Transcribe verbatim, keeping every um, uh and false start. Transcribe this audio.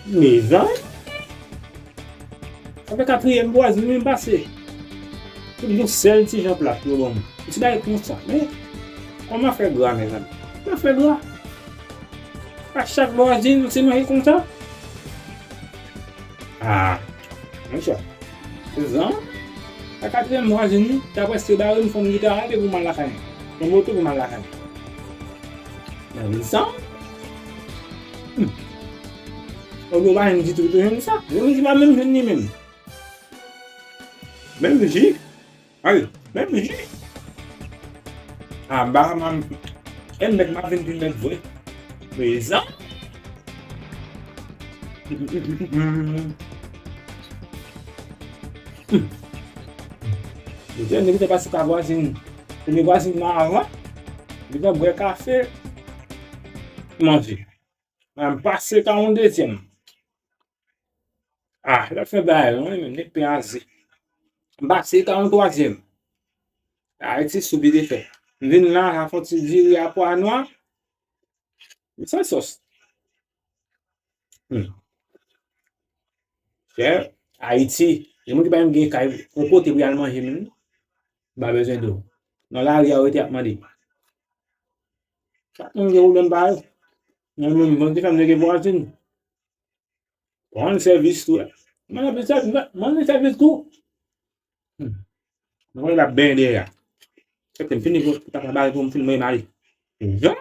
Mezanmi. Sa fè katriyèm vwazin mwen pase. Pou yon sèl ti jan plat yo ban m. Yon ti bagay konsa. Men, kòman fè gra, mezanmi? Kòman fè gra? Pa chak vwazin, se manje konsa? Ah, monchè. Zan, a katriyèm vwazin, li ta prèske bare m fon gita a, epi pou m al lakay mwen. Fon moto pou m al lakay mwen. Men zan. Hmm. Ou pa jwenn ditou, ou jwenn sa. Jwenn ki pa menm jwenn li menm. Menm ji. Ay, menm ji. Ah, ba, man. E nèg Mavin vin nèg vre. Prezan. Dezyèm, nèg te pase pa vwazin. Premye vwazin nan avan. Li te bwè kafe. Manje. Mwen pase ka yon dezyèm. Ah, l ap fè bagay, non, li menm, nèg pen aze. M pase ka yon twazyèm. Ayiti soubi de fè. M vin la, la fon ti diri a pwa nwa. M san sòs. Hmm. Chè, Ayiti, gen moun ki pa menm gen kay, yon kote pou y al manje menm. Pa bezwen dlo. Nan lari a, yo rete ap mande. Chak moun gen pwoblèm pa yo. Nan menm, bon, ti fè m gen vwazin. Pran sèvis tou. Mwen ap sèvis, mwen sèvis tou. Hmm. Mwen ap benyen dèyè. Kèt m fini pou, pou ta pa bare pou m fin mwen mari. Jan.